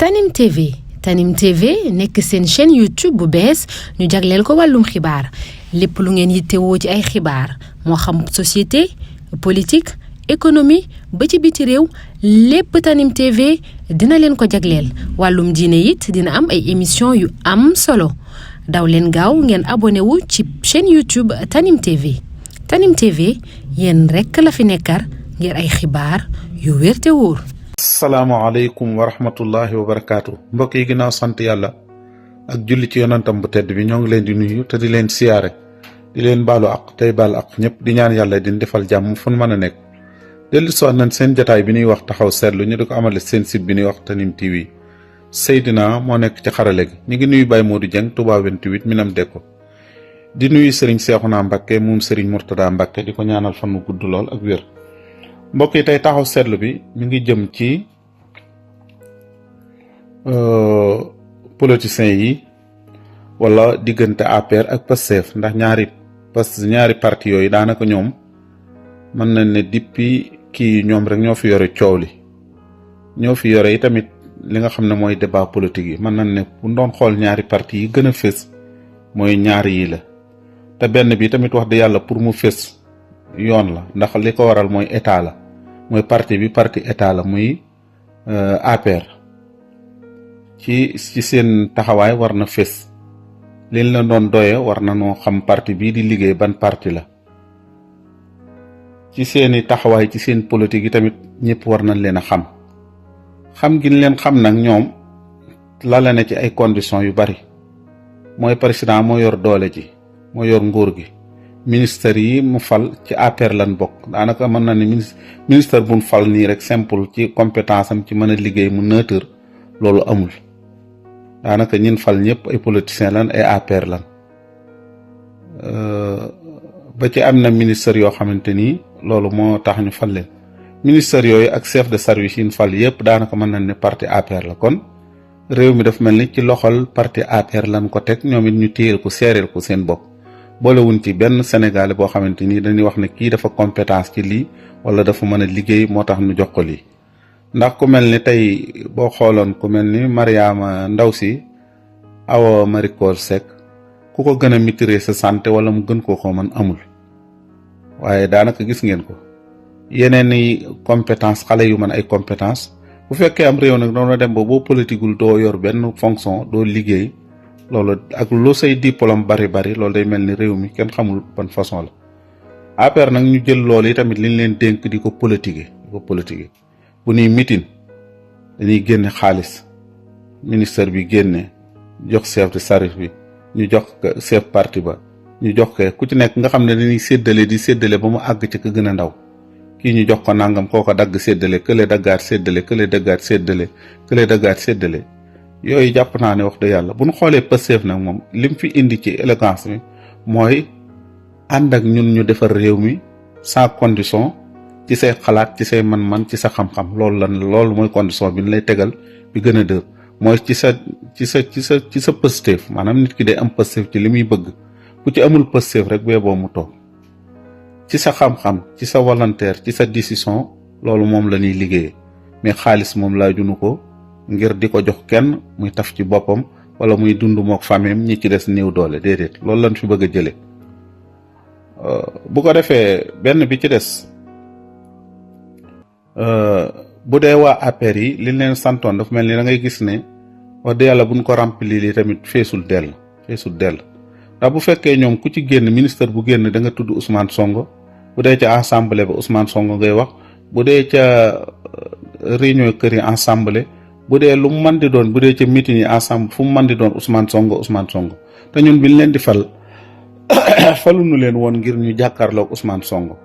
Tanim TV Tanim TV nekk seen chaîne YouTube bu bees ñu jagleel ko wàllum xibaar lépp lu ngeen yittewoo ci ay xibaar moo xam société politique économie ba ci biti réew lépp Tanim TV dina leen ko jagleel wàllum diine it dina am ay émission yu am solo daw leen gaaw ngeen abonné wu ci chaîne YouTube Tanim TV Tanim TV yéen rekk la fi nekkar ngir ay xibaar yu wér te wóor. asalaamaaleykum wa rahmatullahi wa barakaatu mbokk yi ginnaaw sant yàlla ak julli ci yonantam bu tedd bi ñoo ngi leen di nuyu te di leen siyaare di leen baalu ak tey baal ak ñëpp di ñaan yàlla di defal jàmm fu mën a nekk. dellu si waat nañ seen jataay bi ñuy wax taxaw seetlu ñu di ko amale seen site bi ñuy wax Tanim TV Seydina moo nekk ci xarale gi ñu ngi nuyu Baye Modou Dieng Touba 28 Minam Dekko di nuyu Serigne Cheikhouna Mbacké moom Serigne Mourtada Mbacké di ko ñaanal fan mu gudd lool ak wér. mbokk yi tey taxaw seetlu bi mi ngi jëm ci politiciens yi wala diggante APR ak Pastef ndax ñaari parti yooyu daanaka ñoom mën nañ ne depuis kii ñoom rek ñoo fi yore coow li ñoo fi yore yi tamit li nga xam ne mooy débat politique yi mën nañ ne bu doon xool ñaari parti yi gën a fës mooy ñaari yi la te benn bi tamit wax dëgg yàlla pour mu fës yoon la ndax li ko waral mooy état la mooy parti état la muy APR ci seen taxawaay war na fés liñ la doon doye war na noo xam parti bii di liggéey ban parti la ci seeni taxawaay ci seen politique yi tamit ñëpp war nañ leen a xam gi leen xam nag ñoom lala ne ci ay conditions yu bari mooy président moo yor doole ji moo yor nguur gi ministère yi mu fal ci APR lan bokk daanaka mën na ne ministère bu mu fal nii rek simple ci compétence am ci mën a liggéey mu neutre loolu amul daanaka ñin fal ñëpp ay politiciens lan ay APR lan ba ci am na ministère yoo xamante ni loolu moo tax ñu fal leen ministère yooyu ak chef de service yi ñu fal yëpp daanaka mën nañ ne parti APR la kon réew mi daf mel ni ci loxol parti APR lan ko teg ñoom it ñu téyel ko seereel ko seen bopp boolewuñ ci benn Sénégalais boo xamante ni dañuy wax ne kii dafa compétence ci lii wala dafa mën a liggéey moo tax ñu jox ko lii ndax ku mel ni tey boo xooloon ku mel ni Mariama Ndaw si Awa Marie Coll Seck ku ko gën a maîtriser sa santé wala mu gën koo ko mën amul waaye daanaka gis ngeen ko yeneen i compétence xale yu mën ay compétence bu fekkee am réew nag doona dem ba boo politiqueul doo yor benn fonction doo liggéey loolu ak lu say diplôme bari loolu day mel ni réew mi kenn xamul ban façon la APR nag ñu jël loolu yi tamit liñ leen dénk di ko politiquer bu ñuy mitin dañuy génne xaalis ministère bi génne jox chef de service bi ñu jox chef parti ba ñu jox ko ku ci nekk nga xam ne dañuy séddale ba mu àgg ci ka gën a ndaw kii ñu jox ko nangam kooko dagg séddale kële daggaat séddale yooyu jàpp naa ne wax dëgg yàlla bu ñu xoolee Pastef nag moom lim fi indi ci élégance bi mooy ànd ak ñun ñu defar réew mi sans condition ci say xalaat ci say man-man ci sa xam-xam loolu mooy condition bi ñu lay tegal bi gën a dër mooy ci sa Pastef maanaam nit ki day am Pastef ci li muy bëgg bu ci amul Pastef rek bee boo mu toog ci sa xam-xam ci sa volontaire ci sa décision loolu moom la ñuy liggéeyee mais xaalis moom laajunu ko ngir di ko jox kenn muy taf ci boppam wala muy dund mook famem ñi ci des néew doole déedéet loolu lañ fi bëgg a jële bu ko defee benn bi ci des bu dee waa APR yi li leen santoon dafa mel ni da ngay gis ne wax dëgg yàlla buñ ko remplir li tamit feesul dell ndax bu fekkee ñoom ku ci génn ministre bu génn da nga tudd Ousmane Sonko bu dee ca assemblée ba Ousmane Sonko ngay wax bu dee ca réunion kër yi assemblée bu dee lu mu mën di doon bu dee ca meeting yi ensemble fu mu mën di doon Ousmane Sonko te ñun biñ leen di fal faluñu leen woon ngir ñu jàkkaarloog Ousmane Sonko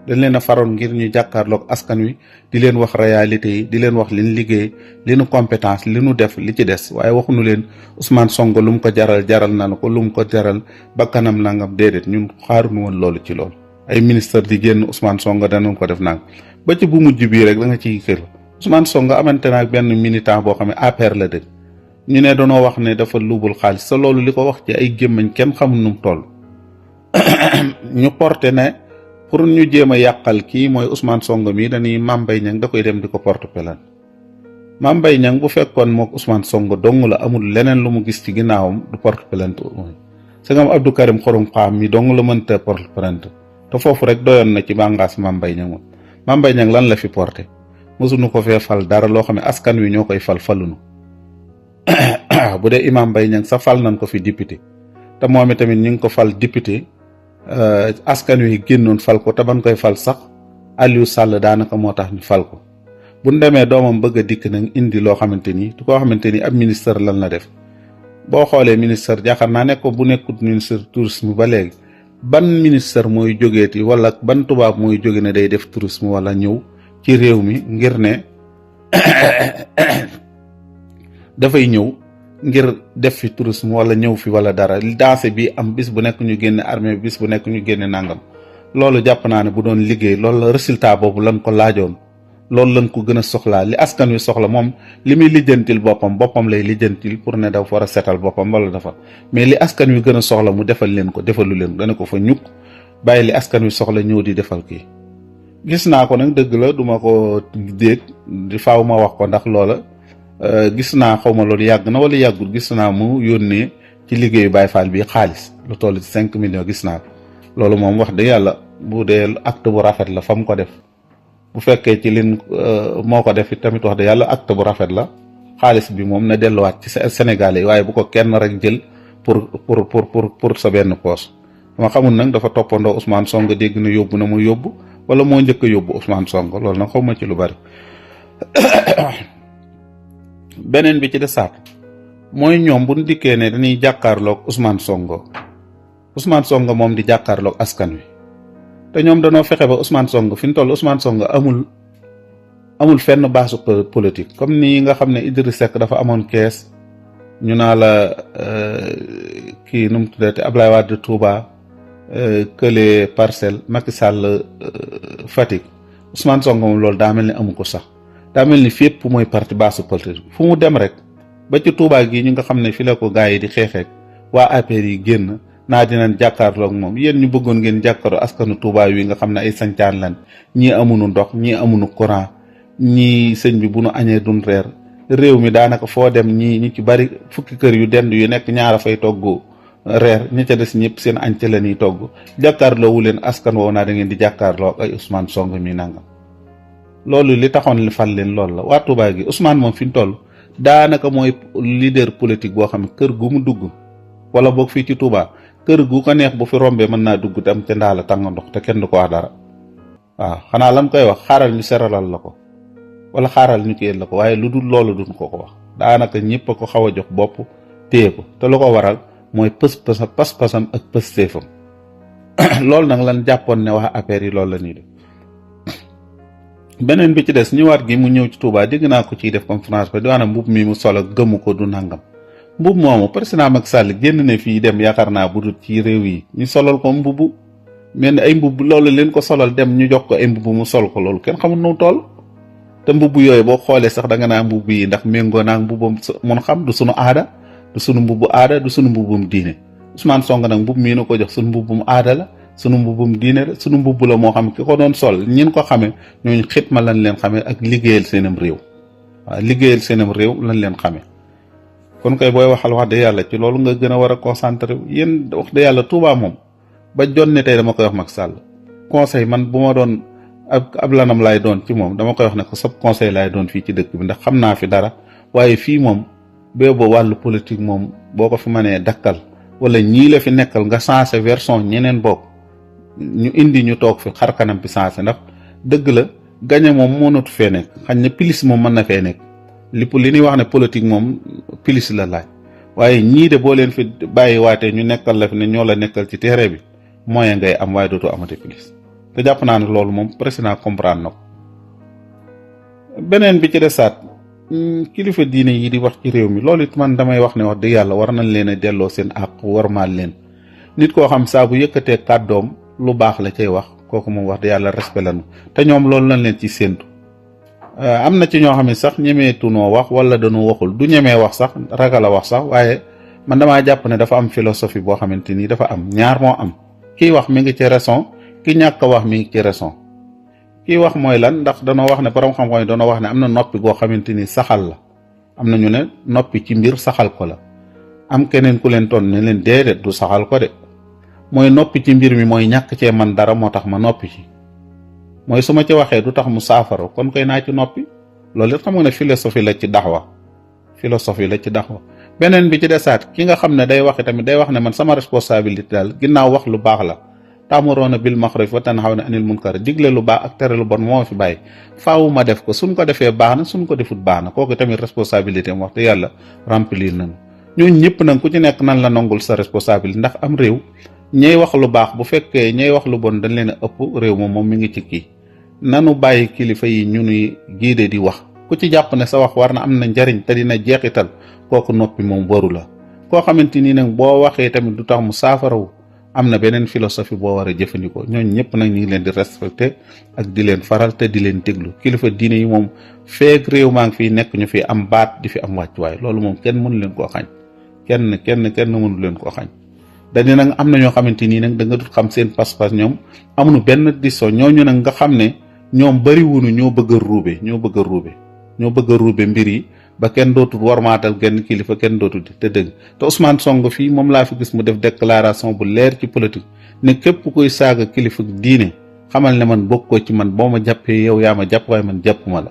dañ leen a faroon ngir ñu jàkkaarloog askan wi di leen wax réalité yi di leen wax liñ liggéey li nu compétence li nu def li ci des waaye waxuñu leen Ousmane Sonko lu mu ko jaral na ko lu mu ko jaral bakkanam nangam déedéet ñun xaaruñu woon loolu ci loolu ay ministre di génn Ousmane Sonko danañ ko def nang ba ci bu mujj bii rek da nga ciy kër Ousmane Sonko amante na ak benn militant boo xam ne APR la dëgg ñu ne danoo wax ne dafa luubul xaalis te loolu li ko wax ci ay gémmañ kenn xamul nu mu toll ñu porté ne pour ñu jéem a yàqal kii mooy Ousmane Sonko mi dañuy Mame Mbaye Niang da koy dem di ko porte plainte Mame Mbaye Niang bu fekkoon mook Ousmane Sonko dong la amul leneen lu mu gis ci ginnaawam du porte plainte sëgam Abdou Karim Xurum Xax mi dong la mënta porte plainte te foofu rek doyoon na ci bàngaas Mame Mbaye Niang moom. Mame Mbaye Niang lan la fi porté mosuñu ko fee fal dara loo xam ne askan wi ñoo koy falunu bu dee Imam Mbaye Niang sa fal nañ ko fi député te moom tamit ñu ngi ko fal député askan wi génnoon fal ko te ban koy fal sax Aliou Sall daanaka moo tax ñu fal ko bu ñu demee doomam bëgg a dikk nag indi loo xamante ni du koo xamante ni ab ministre lan la def boo xoolee ministre jaakaar naa nekk ko bu nekkut ministre tourisme ba léegi ban ministre mooy jógeeti wala ban tubaab mooy jóge ne day def tourisme wala ñëw ci réew mi ngir ne dafay ñëw ngir def fi tourisme wala ñëw fi wala dara danse bi am bis bu nekk ñu génne armée bis bu nekk ñu génne nangam loolu jàpp naa ne bu doon liggéey loolu la résultat boobu lan ko laajoon loolu lañ ko gën a soxlaa li askan wi soxla moom li muy lijjantil boppam lay lijjantil pour ne dafa war a setal boppam wala dafa mais li askan wi gën a soxla mu defal leen ko defalu leen dana ko fa ñukk bàyyi li askan wi soxla ñëw di defal kii gis naa ko nag dëgg la duma ko dégg di faaw ma wax ko ndax loola gis naa xawma loolu yàgg na wala yàggul gis naa mu yónnee ci liggéeyu Baye Fall bi xaalis lu toll ci 5 millions gis naa ko loolu moom wax dëgg yàlla bu dee acte bu rafet la fa mu ko def bu fekkee ci lin moo ko def tamit wax dëgg yàlla acte bu rafet la xaalis bi moom na delluwaat ci Sénégalais yi waaye bu ko kenn rek jël pour sa benn poos dama xamul nag dafa toppandoo Ousmane Sonko dégg na yóbbu na mu yóbbu wala moo njëkk a yóbbu Ousmane Sonko loolu nag xaw ma ci lu bari beneen bi ci desaat mooy ñoom bu ñu dikkee ne dañuy jàkkaarloog Ousmane Sonko moom di jàkkaarloog askan wi te ñoom danoo fexe ba Ousmane Sonko fi ñu toll Ousmane Sonko amul fenn baasu politique comme ni nga xam ne Idriss Seck dafa amoon kees ñu naa la kii nu mu tuddati Ablaye Wade Touba kële Parcelles Macky Sall Fatick Ousmane Sonko moom loolu daa mel ni amu ko sax daa mel ni fépp mooy parti baasu politique fu mu dem rek ba ci Touba gi ñu nga xam ne fi la ko gars yi di xeexeek waa APR yi génn naa dinañ jàkkaarloog moom yéen ñu bëggoon ngeen jàkkaarloo askanu Touba wi nga xam ne ay sancaan lan ñii amuñu ndox ñii amuñu courant ñii sëñ bi bu nu añee duñ reer réew mi daanaka foo dem ñi ci bari fukki kër yu dend yu nekk ñaara fay togg reer ñi ca des ñëpp seen añ ca la ñuy togg jàkkaarloo wu leen askan woow naa da ngeen di jàkkaarloo ak ay Ousmane Sonko mi nangam loolu li taxoon li fal leen loolu la waa Touba gi Ousmane moom fi ñu toll daanaka mooy leader politique boo xam ne kër gu mu dugg wala boog fii ci Touba kër gu ko neex bu fi rombee mën naa dugg tam te ndaa la tàng ndox te kenn du ko wax dara waaw xanaa lam koy wax xaaral ñu seralal la ko wala xaaral ñu kiyet la ko waaye lu dul loolu duñ ko wax daanaka ñëpp a ko xaw a jox bopp téye ko te lu ko waral mooy pas-pasam ak pëstéefam loolu nag lan jàppoon ne wax affaire yi loolu la ñuy def beneen bi ci des ñëwaat gi mu ñëw ci Touba dégg naa ko ciy def conférence ba di wax ne mbub mi mu solo gëmu ko du nangam mbub moomu président Macky Sall génn ne fii dem yaakaar naa bu dul ci réew yi ñu solal ko mbubu mel ni ay mbubb loolu leen ko solal dem ñu jox ko ay mbubb mu sol ko loolu kenn xamul nu toll te mbubb yooyu boo xoolee sax da nga naa mbubb yi ndax méngoo naa mbubbam mun xam du sunu aada du sunu mbubbu aada du sunu mbubbum diine Ousmane Sonko nag mbubb mii na ko jox sunu mbubbum aada la sunu mbubbum diine la sunu mbubb la moo xam ki ko doon sol ñin ko xamee ñooñu xitma lañ leen xamee ak liggéeyal seenam réew waaw liggéeyal seenam réew lañ leen xamee kon koy booy waxal wax dëgg yàlla ci loolu nga gën a war a concentré yéen wax dëgg yàlla Touba moom ba jonne tey dama koy wax Macky Sall conseil man bu ma doon ab lanam laay doon ci moom dama koy wax ne ko sab conseil laay doon fii ci dëkk bi ndax xam naa fi dara waaye fii moom boobu wàllu politique moom boo ko fi mënee dakkal wala ñii la fi nekkal nga changé version ñeneen bokk ñu indi ñu toog fi xar kanam bi changé ndax dëgg la gañe moom mënatu fee nekk xañ na pilis moom mën na fee nekk li ñuy wax ne politique moom pilis la laaj waaye ñii de boo leen fi bàyyi waatee ñu nekkal la fi ne ñoo la nekkal ci terrain bi moyen ngay am waaye dootoo amati pilis te jàpp naa ne loolu moom président comprendre na ko beneen bi ci desaat kilifa diine yi di wax ci réew mi loolu it man damay wax ne wax dëgg yàlla war nañ leen a delloo seen àq warmaal leen nit koo xam saa bu yëkkatee kàddoom lu baax la cay wax kooku moom wax dëgg yàlla respect lañu te ñoom loolu lañ leen ci séentu am na ci ñoo xam ne sax ñemeetunoo wax wala dañoo waxul du ñemee wax sax ragal a wax sax waaye man damaa jàpp ne dafa am philosophie boo xamante ni dafa am ñaar moo am kiy wax mi ngi ci raison ki ñàkk a wax mi ngi ci raison kii wax mooy lan ndax danoo wax ne borom xam-xam yi danoo wax ne am na noppi goo xamante ni saxal la am na ñu ne noppi ci mbir saxal ko la am keneen ku leen ton ne leen déedéet du saxal ko de mooy noppi ci mbir mi mooy ñàkk cee man dara moo tax ma noppi ci mooy su ma ci waxee du tax mu saafara kon koy naa ci noppi loolu it xam nga ne philosophie la ci daxwa beneen bi ci desaat ki nga xam ne day waxe tamit day wax ne man sama responsabilité daal ginnaaw wax lu baax la taamuroona bil maxruf wa tanhawna anil munkar digle lu baax ak tere lu bon moo fi bàyyi faawu ma def ko suñ ko defee baax na suñ ko defut baax na kooku tamit responsabilité am wax te yàlla remplir nañu ñooñu ñëpp nag ku ci nekk nan la nangul sa responsabilité ndax am réew ñay wax lu baax bu fekkee ñay wax lu bon dañ leen a ëpp réew moom mi ngi ci kii nanu bàyyi kilifa yi ñu nuy giide di wax ku ci jàpp ne sa wax war na am na njariñ te dina jeexital kooku noppi moom waru la koo xamante ni nag boo waxee tamit du tax mu saafarawu am na beneen philosophie boo war a jëfandikoo ñooñu ñëpp nag ñu ngi leen di respecté ak di leen faral te di leen déglu kilifa diine yi moom feek réew maa ngi fiy nekk ñu fi am baat di fi am wàccuwaay loolu moom kenn mënu leen koo xañ kenn mënu leen koo xañ dañu nag am na ñoo xamante nii nag da nga dut xam seen pas-pas ñoom amuñu benn diso ñooñu nag nga xam ne ñoom bari wunu ñoo bëgg a ruube mbir yi ba kenn dootul warmaatal genn kilifa kenn dootul di te dëgg te Ousmane Sonko fii moom laa fi gis mu def déclaration bu leer ci politique ne képp kuy saaga kilifa diine xamal ne man bokkoo ci man boo ma jàppee yow yaa ma jàpp waaye man jàppuma la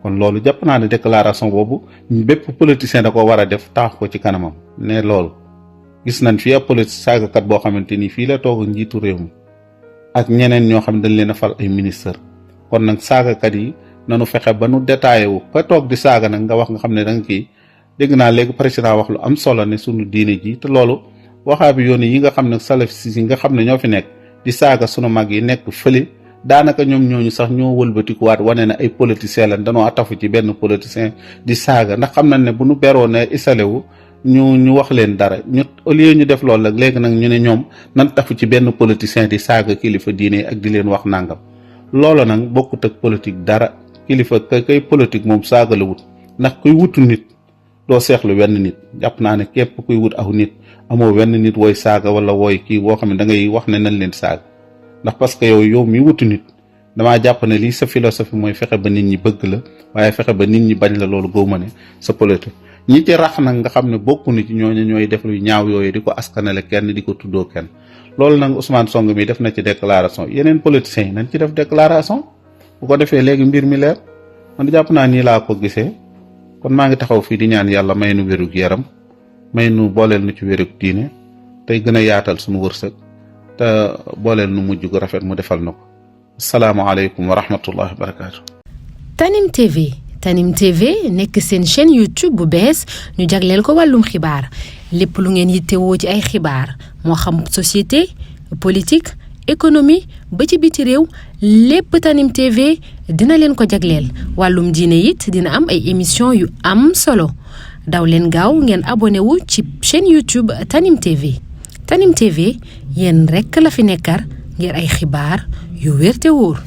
kon loolu jàpp naa ne déclaration boobu bépp politicien da ko war a def taax ko ci kanamam ne loolu gis nañ fii ab politique saagakat boo xamante ni fii la toog njiitu réew mi ak ñeneen ñoo xam ne dañ leen a fal ay ministre kon nag saagakat yi nanu fexe ba nu détaillé wu ka toog di saaga nag nga wax nga xam ne da nga kii dégg naa léegi président wax lu am solo ne sunu diine ji te loolu waxaabi yoon yi nga xam ne salafis yi nga xam ne ñoo fi nekk di saaga sunu mag yi nekk fële daanaka ñoom ñooñu sax ñoo wëlbatikuwaat wane ne ay politiciens lañ danoo atafu ci benn politicien di saaga ndax xam nañ ne bu nu beroo ne isale wu ñu wax leen dara ñu au lieu ñu def loolu nag léegi nag ñu ne ñoom nan tafu ci benn politicien di saaga kilifa diine ak di leen wax nangam loolu nag bokkut ak politique dara kilifa kay politique moom saaga la wut ndax kuy wutu nit doo seexlu wenn nit jàpp naa ne képp kuy wut aw nit amoo wenn nit wooy saaga wala wooy kii boo xam ne da ngay wax ne nañ leen saaga ndax parce que yow mi wutu nit damaa jàpp ne lii sa philosophie mooy fexe ba nit ñi bëgg la waaye fexe ba nit ñi bañ la loolu góob ne sa politique ñi ci rax nag nga xam ne bokku ni ci ñooñu ñooy def lu ñaaw yooyu di ko askanale kenn di ko tuddoo kenn loolu nag Ousmane Sonko mi def na ci déclaration yeneen politiciens yi nañ ci def déclaration bu ko defee léegi mbir mi leer man jàpp naa nii laa ko gisee kon maa ngi taxaw fii di ñaan yàlla may nu wérug yaram may nu booleel nu ci wérug diine tey gën a yaatal suñu wërsëg te booleel nu mujj gu rafet mu defal na ko asalaamaaleykum wa rahmatullahi wa barakaatu. Tanim TV nekk seen chaîne YouTube bu bees ñu jagleel ko wàllum xibaar lépp lu ngeen yittewoo ci ay xibaar moo xam société politique économie ba ci biti réew lépp Tanim TV dina leen ko jagleel wàllum diine it dina am ay émission yu am solo daw leen gaaw ngeen abonné wu ci chaîne YouTube Tanim TV Tanim TV yéen rekk la fi nekkar ngir ay xibaar yu wér te wóor